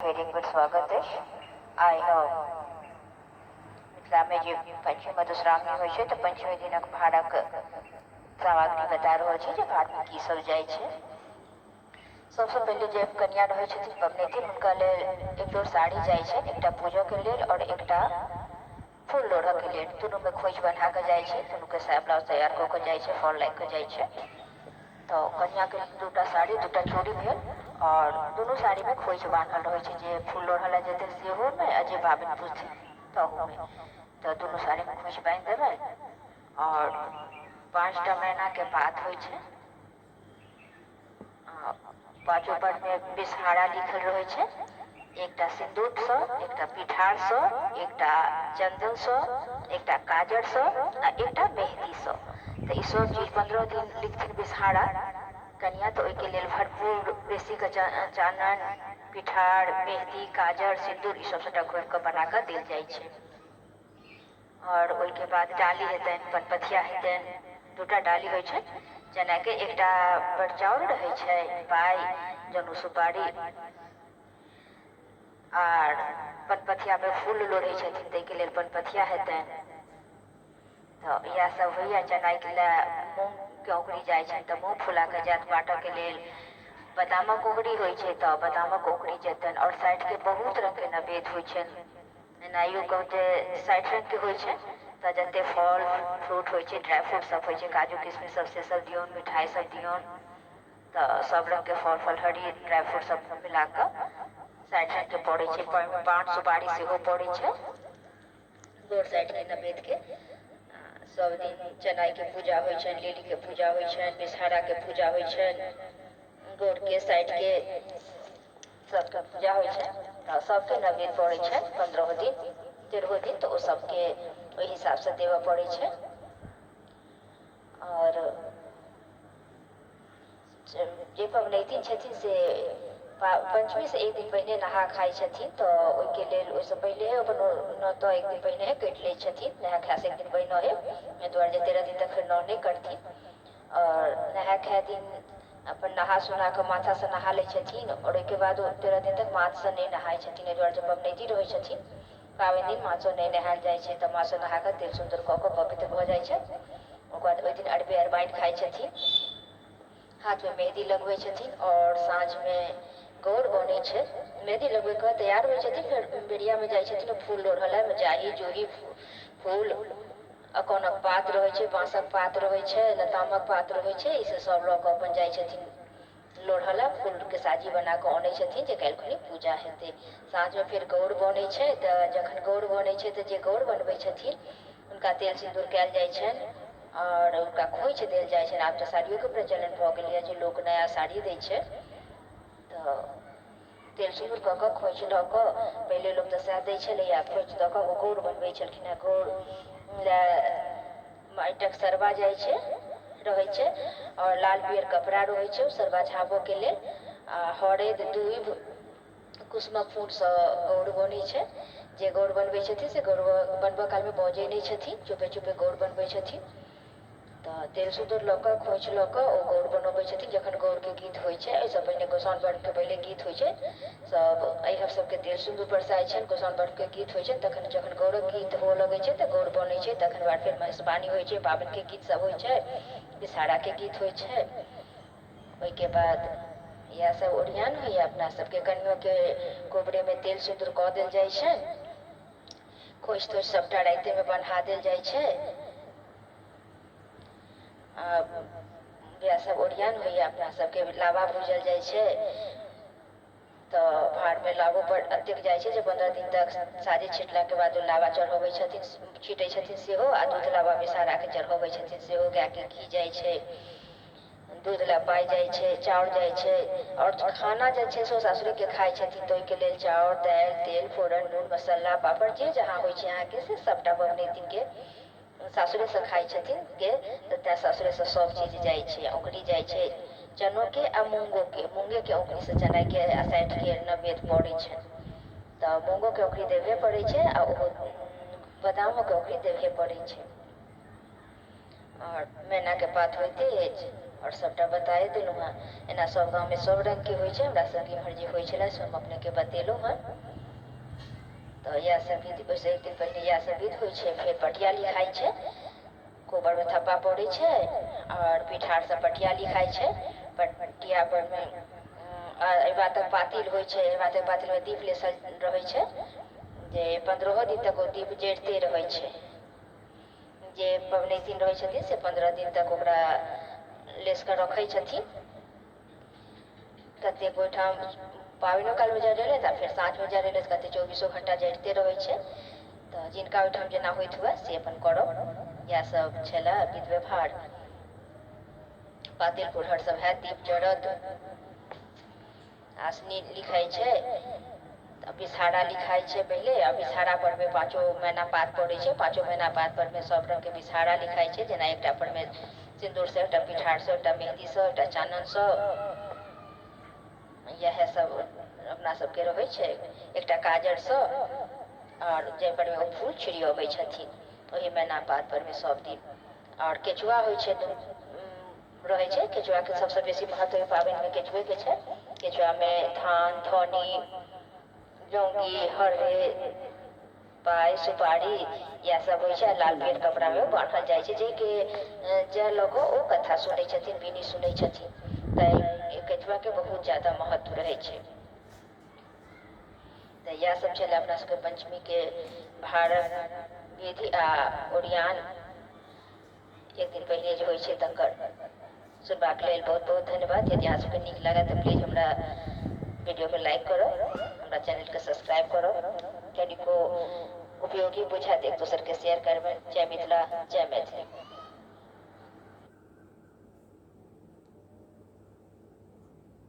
फेर एक बेर स्वागत अछि। आइ हम मिथिलामे जे पञ्चमी मधुश्रावणी होइ छै, तऽ पञ्चमी दिनक भाड़क सामग्री बता रहल छी जे भाड़मे की सब जाइ छै। सबसँ पहिले जे कनिया रहै छथिन पबनैतिन, हुनका लेल एक जोड़ साड़ी जाइ छै, एकटा पूजऽके लेल आओर एकटा फूल लोढ़ऽके लेल। दुनूमे खोइछ बन्हा कऽ जाइ छै, दुनूके साया ब्लाउज तैयार कऽ कऽ जाइ छै, फॉल लागि कऽ जाइ छै। तऽ कनिआँके दूटा साड़ी, दूटा चूड़ी भेल आओर दुनू साड़ीमे खोइछ बान्हल रहै छै, जे फूल लोढ़ऽ लए जेतै सेहोमे आ जे पाबनि पुजथिन तहूमे। तऽ दुनू साड़ीमे खोइछ बान्हि देबै। आओर 5टा मैनाके पात होइ छै, पाँचो परमे बिसहारा लिखल रहै छै। एकटा सिन्दूरसँ, एकटा पिठारसँ, एकटा चन्दनसँ, एकटा काजरसँ आ एकटा मेहदीसँ। तऽ ई सब चीज 15 दिन लिखथिन बिसहारा कनिया, तऽ ओहिके लेल भरपूर बेसीके चानन, पिठार, मेहदी, काजर, सिन्दूर ई सब सबटा घोरि कऽ बना कऽ देल जाइ छै। आओर ओहिके बाद डाली हेतनि, पनपथिया हेतनि। दूटा डाली होइ छै जेनाकि एकटा पर चाउर रहै छै, पाइ, जनउ, सुपारी, आर पनपथियामे फूल लोढ़ै छथिन, ताहिके लेल पनपथिया हेतनि। तऽ इएह सब होइए। चनाइके लए मूँगके औंकरी जाइ छनि, तऽ मूँग फुला कऽ जायत बाँटऽके लेल। बादामक औंकरी होइ छै, तऽ बादामक औंकरी जेतनि। आओर साठिके बहुत रङ्गके नैवेद्य होइ छनि। एनाहियो कहू जे 60 रङ्गके होइ छै, तऽ जते फल फ्रूट होइ छै, ड्राइ फ्रूट सब होइ छै, काजू किशमिश सब, से सब दियौन, मिठाइ सब दियौन। तऽ सब रङ्गके फल फलहरी ड्राइ फ्रूट सब मिला कऽ 60 रङ्गके पड़ै छै। पान सुपारी सेहो पड़ै छै गोर साइडके नैवेद्यके। सब दिन चनाइके पूजा होइ छनि, लीलीके पूजा होइ छनि, विषहाराके पूजा होइ छनि, गोरके साइडके सबके पूजा होइ छै। तऽ सबके नैवेद्य पड़ै छै 15 दिन, 13 दिन, तऽ ओ सबके ओहि हिसाबसँ देबऽ पड़ै छै। आओर जे पबनैतिन छथिन से पञ्चमीसँ एक दिन पहिने नहा खाइ छथिन, तऽ ओहिके लेल ओहिसँ पहिले अपन नह तह एक दिन पहिने काटि लै छथिन, नहा खायसँ एक दिन पहिने, एहि दुआरे जे 13 दिन तक फेर नह नहि कटथिन। आओर नहा खाय दिन अपन नहा सोना कऽ माथासँ नहा लै छथिन, आओर ओहिके बाद ओ 13 दिन तक माथसँ नहि नहाइ छथिन, एहि दुआरे जे पबनैती रहै छथिन। पाबनि दिन माथसँ नहि नहायल जाइ छै, तऽ माथसँ नहा कऽ तेल सिन्दूर कऽ कऽ पवित्र भऽ जाइ छै। ओकर बाद ओहि दिन अरबे अरबाइन खाइ छथिन, हाथमे मेहदी लगबै छथिन आओर साँझमे गौर बनै छै। मेहदी लगबै कऽ तैयार होइ छथिन, फेर बेरियामे जाइ छथिन फूल लोढ़ऽ लए। जाही जूही फूल, अकोनक पात रहै छै, बाँसक पात रहै छै, लतामक पात रहै छै, ई सब लऽ कऽ अपन जाइ छथिन लोढ़ऽ लए। फूलके साजी बना कऽ अनै छथिन जे काल्हि खुनी पूजा हेतै। साँझमे फेर गौर बनै छै। तऽ जखन गौर बनै छै, तऽ जे गौर बनबै छथिन हुनका तेल सिन्दूर कयल जाइ छनि आओर हुनका खोइछ देल जाइ छनि। आब तऽ साड़ियोके प्रचलन भऽ गेलैए जे लोक नया साड़ी दै छै। तऽ तेल सिन्दूर कऽ कऽ खोइछ लऽ कऽ, पहिले लोक तऽ सएह दै छलैए, खोइछ दऽ कऽ ओ गौर बनबै छलखिन हेँ। गौर लए माटिक सरबा जाइ छै, रहै छै, आओर लाल पियर कपड़ा रहै छै ओ सरबा झाँपऽके लेल। आ हरैद, दूभि, कुसुमक फूलसँ गौर बनै छै। जे गौर बनबै छथिन से गौर बनबऽ कालमे बजै नहि छथिन, चुपे चुपे गौर बनबै छथिन। तऽ तेल सिन्दूर लऽ कऽ, खोइछ लऽ कऽ ओ गौर बनबै छथिन। जखन गौरके गीत होइ छै, एहिसँ पहिने गोसाउनि पर्वके पहिले गीत होइ छै, सब अइहब सबके तेल सिन्दूर बरसाइ छनि, गोसाउनि पर्वके गीत होइ छनि। तखन जखन गौरक गीत हुअ लगै छै तऽ गौर बनै छै। तखन बाद फेर महेशवाणी होइ छै, पाबनिके गीत सब होइ छै, विषहाराके गीत होइ छै। ओहिके बाद इएह सब ओरियान होइए अपना सबके। कनियोके कोबरेमे तेल सिन्दूर कऽ देल जाइ छनि, खोइछ तोइछ सबटा रातिमे बन्हा देल जाइ छै। आ इएह सब ओरियान होइए अपना सबके। लाबा भूजल जाइ छै, तऽ भाड़मे लाबो पर एतेक जाइ छै जे 15 दिन तक साजी छिटलाके बाद ओ लाबा चढ़बै छथिन, छीटै छथिन सेहो, आ दूध लाबा विषहाराके चढ़बै छथिन सेहो। गायके घी जाइ छै, दूध लए पाइ जाइ छै, चाउर जाइ छै। आओर खाना जे छै से ओ सासुरेके खाइ छथिन, तऽ ओहिके लेल चाउर, दालि, तेल, फोरन, नून, मसाला, पापड़, जे जहाँ होइ छै अहाँके, से सभटा पबनैतिनके सासुरेसँ खाइ छथिन के, तऽ तेँ सासुरेसँ सभ चीज जाइ छै। औंकरी जाइ छै चनोके आ मूँगोके। मूँगेके औंकरीसँ चनाके आ साठिके नैवेद्य पड़ै छनि, तऽ मूँगोके औंकरी देबहे पड़ै छै आ ओहो बादामोके औंकरी देबहे पड़ै छै। आओर मैनाके पात होइते अछि। आओर सभटा बताए देलहुँ हेँ। एना सभ गाममे सभ रङ्गके होइ छै, हमरा सभके इम्हर जे होइ छलै से हम अपनेके बतेलहुँ हेँ। तऽ इएह सब विध, ओहिसँ एक दिन पहिने इएह सब विध होइ छै। फेर पटिया लिखाइ छै, कोबरमे थप्पा पड़ै छै आओर पिठारसँ पटिया लिखाइ छै। पटिया परमे एहि बातक पातिल होइ छै, एहि बातक पातिलमे दीप लेसल रहै छै जे 15 दिन तक ओ दीप जरिते रहै छै। जे पबनैतिन रहै छथिन से 15 दिन तक ओकरा लेस कऽ रखै छथिन। कतेक ओहिठाम पाबनिओ कालमे जरेलथि आ फेर साँझमे जरेलथि, कतेक 24 घण्टा जरिते रहै छै। तऽ जिनका ओहिठाम जेना होइत हुए से अपन करब। इएह सब छलए विध व्यवहार। पातिल पुरहर सब हैत, दीप जरत, आसनी लिखाइ छै, विषहारा लिखाइ छै पहिले, आ विषहारा परमे पाँचो मैना पात पड़ै छै। पाँचो मैना पात परमे सब रङ्गके विषहारा लिखाइ छै, जेना एकटा परमे सिन्दूरसँ, एकटा पिठारसँ, एकटा मेहदीसँ, एकटा चाननसँ। इएह सब अपना सबके रहै छै, एकटा काजरसँ, आओर जाहि परमे ओ फूल छिड़ियबै छथिन ओहि मैना पात परमे सब दिन। आओर केचुआ होइ छै, रहै छै केचुआके सबसँ बेसी महत्व एहि पाबनिमे केचुएके छै। केचुआमे धान, धनी, लौंगी, हरदि, पाइ, सुपारी इएह सब होइ छै। लाल पियर कपड़ामे बान्हल जाइ छै, जाहिके जाहि लऽ कऽ ओ कथा सुनै छथिन, बीनी सुनै छथिन। तऽ केचुआके बहुत ज्यादा महत्व रहै छै। तऽ इएह सब छलै अपना सबके पञ्चमीके भारक विधि आ ओरियान एक दिन पहिने जे होइ छै तकर। सुनबाक लेल बहुत बहुत धन्यवाद। यदि अहाँ सबके नीक लागत तऽ प्लीज हमरा वीडियोके लाइक करब, हमरा चैनलके सब्सक्राइब करब, कनिको उपयोगी बुझायत एक दोसरके शेयर करबै। जय मिथिला, जय मैथिली।